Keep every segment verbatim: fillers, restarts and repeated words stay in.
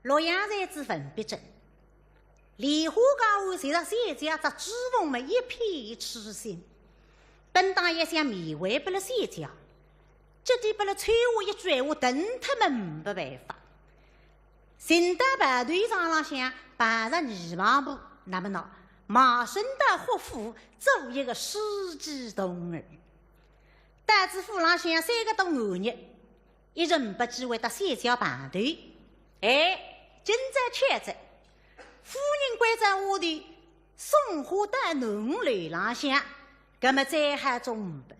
洛阳才子文必正，梨花江畔寻着小姐只珠凤么一片痴心，本当也想面还拨了小姐，结果拨了秋华一句闲话顿脱么没办法。寻到跑腿场浪向碰着二郎婆，那么喏，卖身到霍府做一个书记童儿。到仔府浪向三个多月日， 一直没机会搭小姐碰头。哎，今朝巧哉，夫人关照丫头送花到南楼浪向，搿么再好种呒不。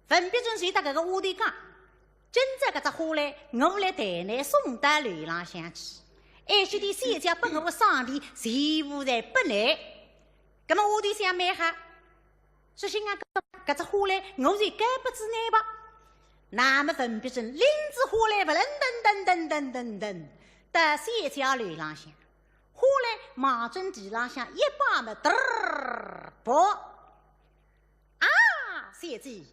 文必正就搭搿个丫头讲，今朝搿只花篮，我来代倷送到楼浪向去，一歇点小姐拨我个赏钿，全部侪拨倷。搿么丫头想蛮好， 索性啊，搿，搿只花篮我就交拨仔倷吧。那么文必正拎仔花篮，勿楞噔噔噔噔噔噔，到小姐楼浪向，花篮望准地浪向一摆么，嘚儿，啵。啊，小姐，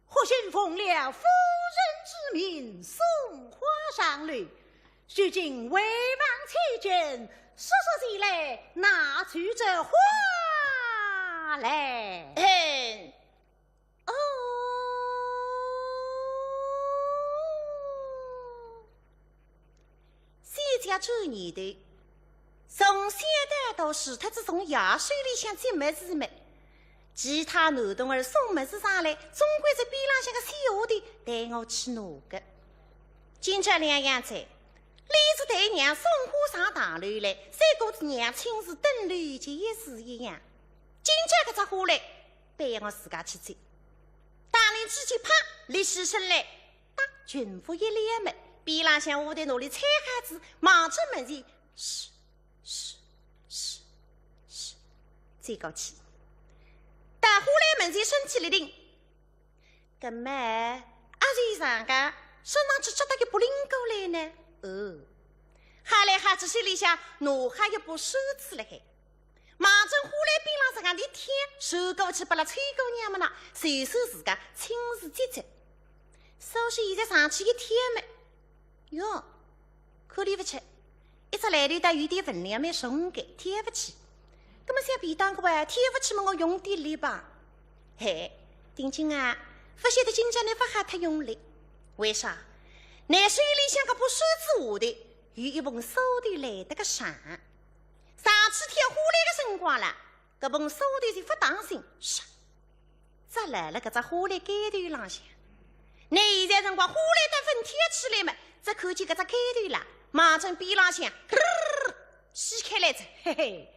霍兴奉了夫人之命送花上楼，如今回房千金，速速前来拿取这花篮。嗯。哦。 小姐转念头，从小到大，除脱仔从爷手里向接物事么，其他男童儿送物事上来，总归是边浪向个小丫头代我去拿个。今朝两样哉，俚是代娘送花上堂楼来，赛过仔娘亲自登楼一式一样。今朝搿只花篮， 拨我自家去接。打定主意，啪，立起身来，搭裙服一撩么，边浪向丫头拿俚搀好仔，望准门前，嘘，嘘，嘘，嘘，走过去。到花篮门前身体立定，搿么，阿是上个，身浪去只搭一把拎过来呢？哦，好来好去，手里向拿好一把扇子辣海。 望准花篮边浪向个一贴，传过去拨了秋姑娘么呢，随手自家亲自接接。所以现在上去一贴么，哟，看俚勿出，一只篮头带有点分量，蛮重个，贴勿起。葛么想便当个啊，贴勿起么，我用点力吧。嘿，定金啊，勿晓得今朝倷勿好太用力。为啥？倷手里向搿把扇子下头有一蓬沙头来得个长。 上去挑花篮个辰光啦，搿蓬沙头就勿当心，唰，扎辣了搿只花篮盖头浪向。倷现在辰光花篮得分挑起来么，只看见搿只盖头啦，望准边浪向，嘚儿，掀开来哉。嘿嘿，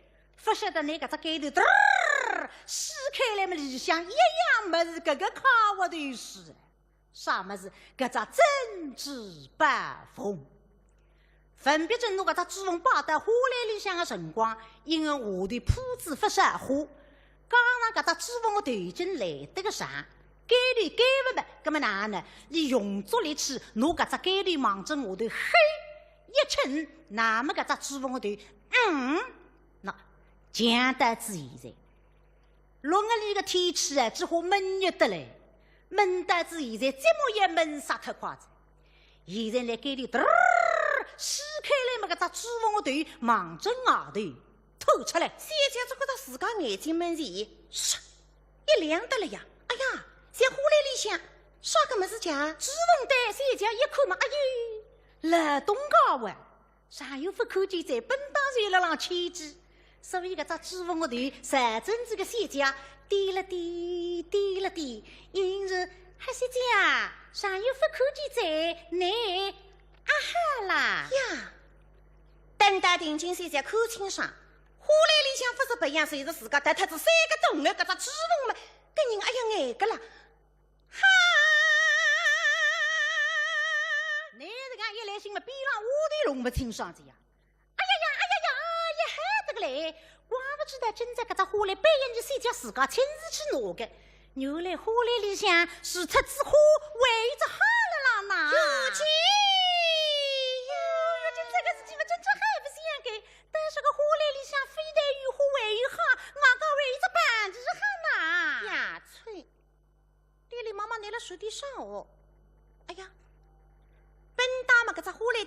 勿晓得倷搿只盖头，嘚儿，掀开来么，里向一样物事，搿个快活头是。 啥物事？搿只珍珠宝凤。文必正拿搿只珠凤摆到花篮里向个辰光，因为下头铺仔勿少花，加上搿只珠凤个头颈来得个长，盖头盖勿密，葛么哪能？俚用足力气，拿搿只盖头望准下头嘿一撑，那么搿只珠凤个头，嗯，喏，犟到仔现在。 六月里个天气啊，只好闷热得来，闷到仔现在，节么也闷煞脱快哉。现在拿盖头嘚儿掀开来么，搿只珠凤个头望准外头探出来。小姐只觉得自家眼睛门前，唰，一亮得了呀！哎呀，像花篮里向啥个物事讲？珠凤对小姐一看嘛，哎呦，老东家哇！ 上有勿看见哉，本当是辣浪牵记，所以搿只珠凤个头朝准仔个小姐点了点，点了点，意思是，嗨，小姐啊，上有勿看见哉，倷阿好啦？呀，等到定金小姐看清爽，花篮里向勿是别样，就是自家脱脱仔三个多月搿只珠凤么，搿人哎呀呆个啦！ 哈！倷搿个一来兴么，边浪丫头弄勿清爽哉呀。哎呀呀，哎呀呀，也害得个嘞！怪勿得今朝搿只花篮，本应是小姐自家亲自去拿个，原来花篮里向除脱仔花，还有只蟹辣浪呐。有劲呀！哟，今朝搿事体嘛，真正害勿相干。但是个花篮里向非但有花，还有蟹，外加还有只板子蟹呐。呀，啐！ 连连忙忙拿了手点上哦。哎呀，本当么搿只花篮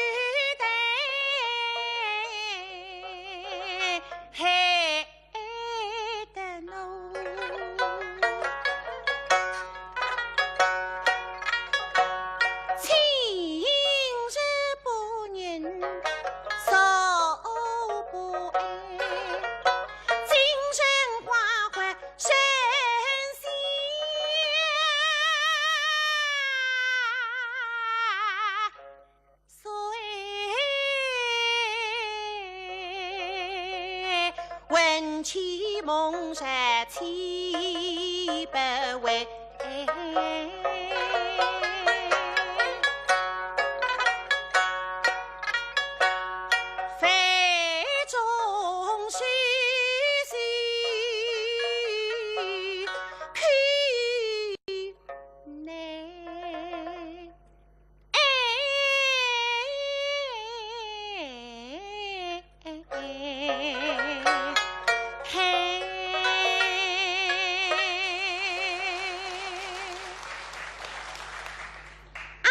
起梦sad起不回。非中西西去内。 啊，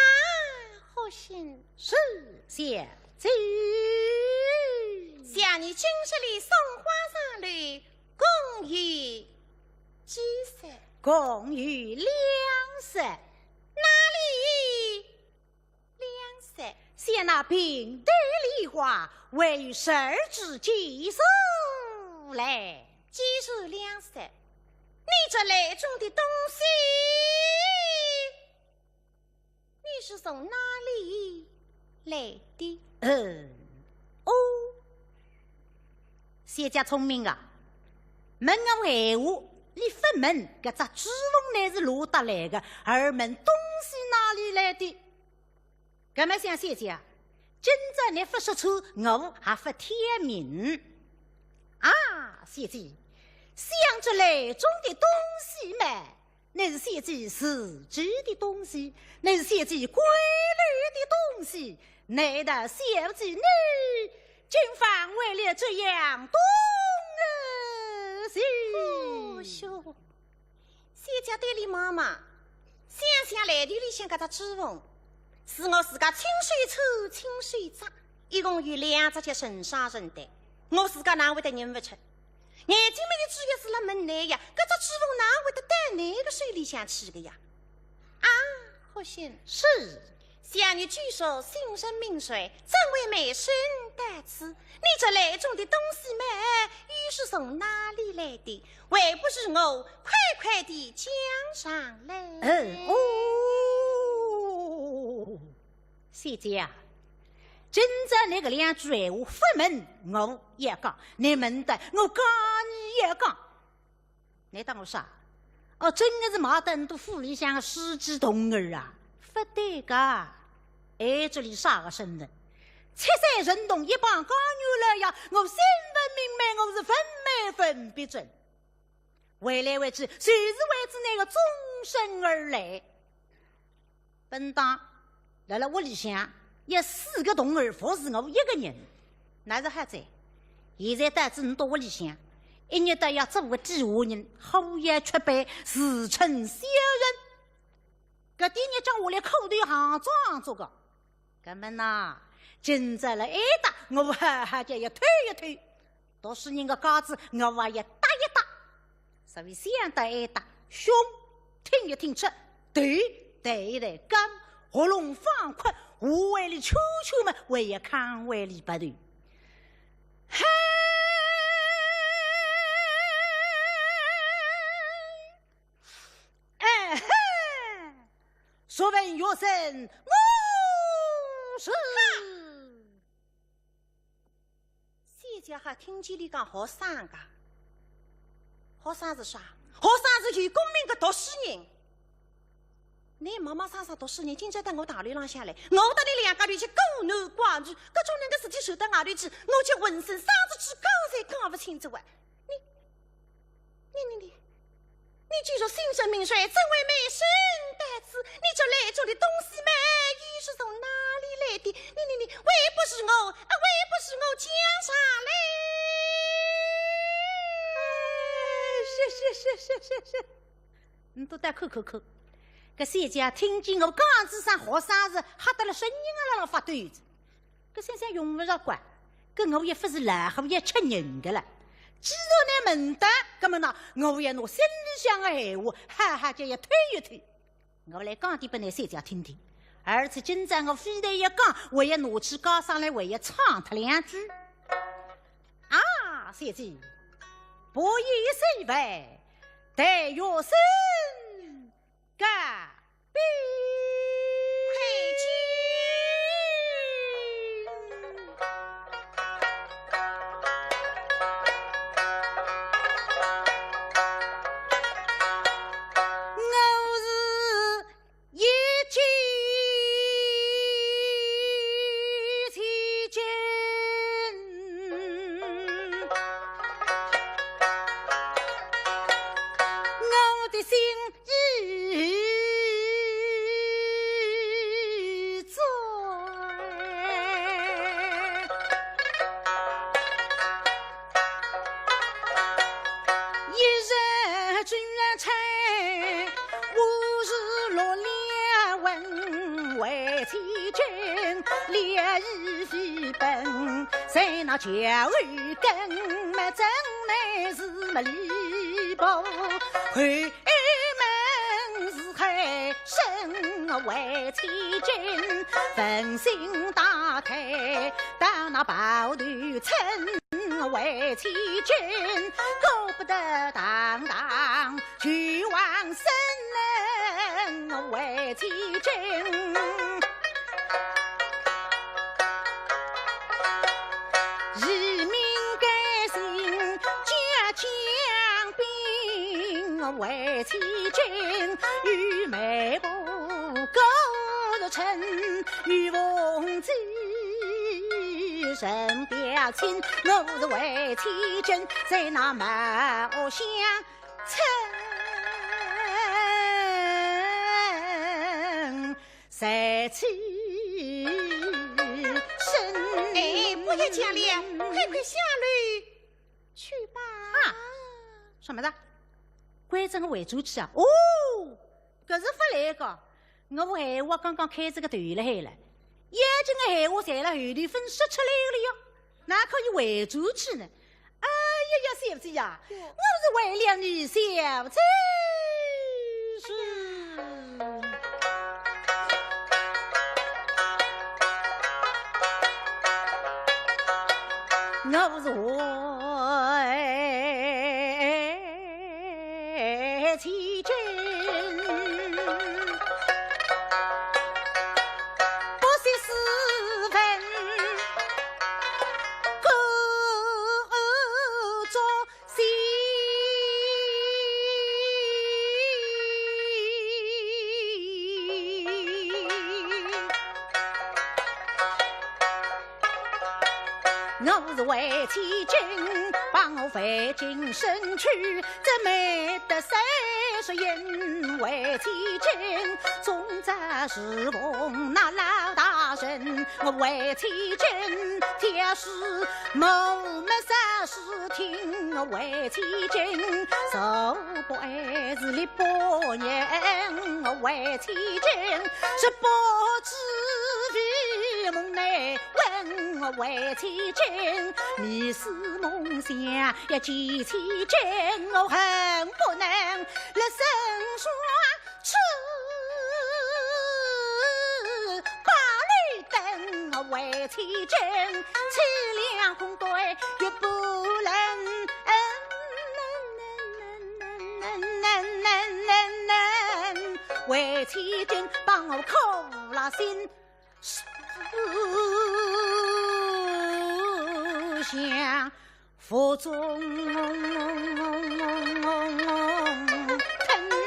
好心。是，小姐。想你今日里送花上来，共有几色？共有两色。哪里 两色。像那并蒂莲花，还有十二支金丝兰。既是两色，你这篮中的东西，你是从哪里来的？嗯，哦，小姐聪明啊，问我闲话，你勿问，搿只珠凤乃是哪搭来个，而问东西哪里来的？ 搿么想小姐啊，今朝你勿说出，我还勿天明。啊，小姐，想这篮中的东西嘛，乃是小姐自己的东西，乃是小姐闺里的东西，难道小姐你竟放坏了这样东西？哦哟， 小姐对俚望望，想想篮头里向搿只珠凤，是我自家亲手抽亲手扎，一共有两只叫成双成对，我自家哪会得认勿出？眼睛门前主要是辣问倷呀，搿只珠凤哪会得到倷个手里向去个呀？啊，好心。是。 想你据说姓甚名谁，怎会卖身到此？你这篮中的东西嘛，又是从哪里来的？还不与我快快地讲上来。嗯，哦，小姐啊，今朝你搿两句闲话，勿问我也讲，你问得我讲你也讲。 难道我啥？哦，真个是卖得倷笃府里向个世纪童儿啊？勿对个，哎，这里啥个身份？七岁神童一帮讲究了呀，我心分明白，我是分明分别准。回来回去，就是为仔倷个终身而来。 本当辣辣屋里向，有四个童儿服侍我一个人，乃是还在。现在到仔倷笃屋里向，一日到夜做个底下人，好夜吃饭，自称小人。搿点日脚下来，口头行装做个。搿么呐，今朝辣埃搭，我好好叫伊推一推。 读书人个架子，我也要搭一搭。所以想到埃搭，胸挺一挺出，头抬一抬高，喉咙放阔，话胃里抽抽嘛，还要抗胃里拔头。嘿，哎嘿，若问学生，我是。 小姐还听见俚讲学生个，学生是啥？学生是有功名个读书人。倷陌陌生生读书人，今朝到我大楼浪向来，我搭倷两家头去孤男寡女，搿种能个事体传到外头去，我就浑身生只猪睾才讲勿清爽啊！你，你，你，你， 你既说姓甚名谁，怎会卖身到此？你这篮中的东西嘛，又是从哪里来的？你你你，还不与我，啊，还不与我讲上来？哎，是是是是是是，倷笃再看看看，搿小姐听见我讲仔声学生字，吓得了声音也辣辣发抖哉。 搿想想用勿着管，搿我也勿是老虎也吃人个了。既然倷问得，搿么呢，我也拿心里向个闲话，哈哈，就要推一推。我来讲点拨倷小姐听听。而且今朝我非但要讲，我也拿起架上来，我也唱脱两句。啊，小姐，不以谁为，待学生 干杯！那桥后跟么真乃是么礼部，后门是海参为千金，文心大开，到那跑头村为千金，顾不得堂堂 求王孙为千金，一命改姓家将兵为千金，与媒婆过日辰，与凤姐成表亲，我是为千金，在那茅屋乡 曾在此生。哎，不要讲了，快快下楼去吧。啊，什么的？关照我回转去啊？哦，搿是勿来个。我闲话刚刚开仔个头了海了，要紧个闲话侪辣后头分说出来个了哟，哪可以回转去呢？ 哎呀呀，小姐呀，哟，我是为了你小姐是，我是为千金，不惜私奔，故作 心。我是为千金，把我费尽身躯，怎么得三十银为千金？从早侍奉那老大人，我为千金，挑水磨墨烧 书听我为千金，若不爱是力不仁我为千金，若不知非梦内魂我为千金，迷思梦想也见千金，我恨不能立身双 出把里灯为千金，凄凉空对月不冷。为千金把我苦了心，想 腹中疼。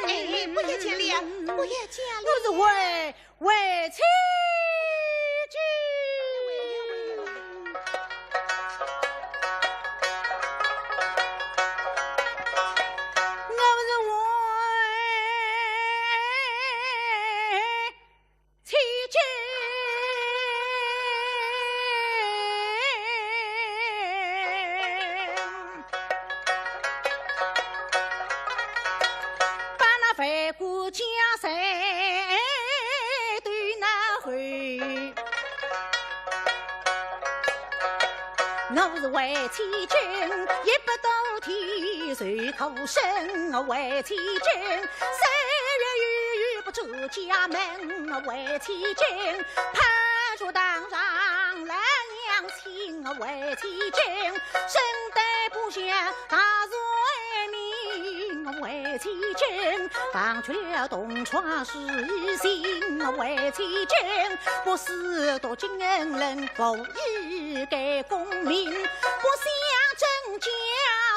哎，不要讲了，不要讲了。我是为，为千金。我是为 千金，把那万贯家财都拿回。 我是为千金，一百多天受苦身，我为千金，三月雨不出家门，我为千金，怕出堂上来娘亲，我为千金，身带不祥大罪名，我为千金，放出了东窗事先，我为千金，不思多金人，不 一个功名，不想争家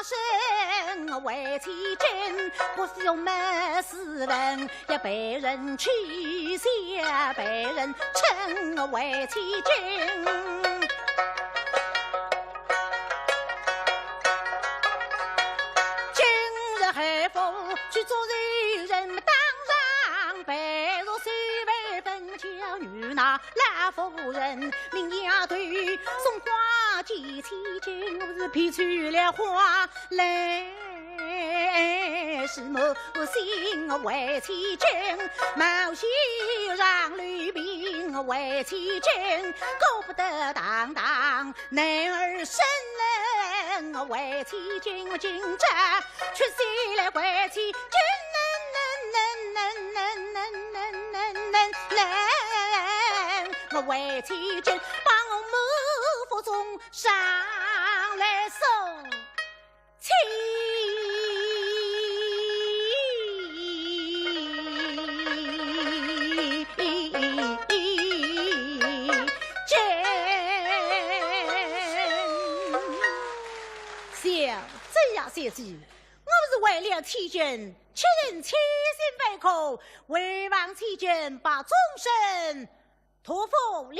生为千金，不是有么斯文，也被人取笑，被人称为千金。今日何福去做人，人当上被若虽为分教女那 老夫人名丫头送花给千金，我是披去了花来是么心为千金，冒险上楼平。为妻君，顾不得堂堂男儿身。为妻君，君这，屈膝来为妻君，为妻君，把我满腹中伤来送。 小姐呀，小姐，我不是为了妻君，屈人千辛万苦，为望妻君把终身 托付了。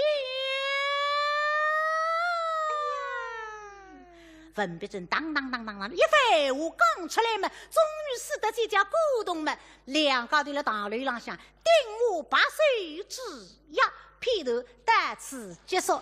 文必正当当当当当，一番闲话讲出来嘛，终于使得姐姐感动嘛，两家头辣大楼浪向订下白首之约，片段到此结束。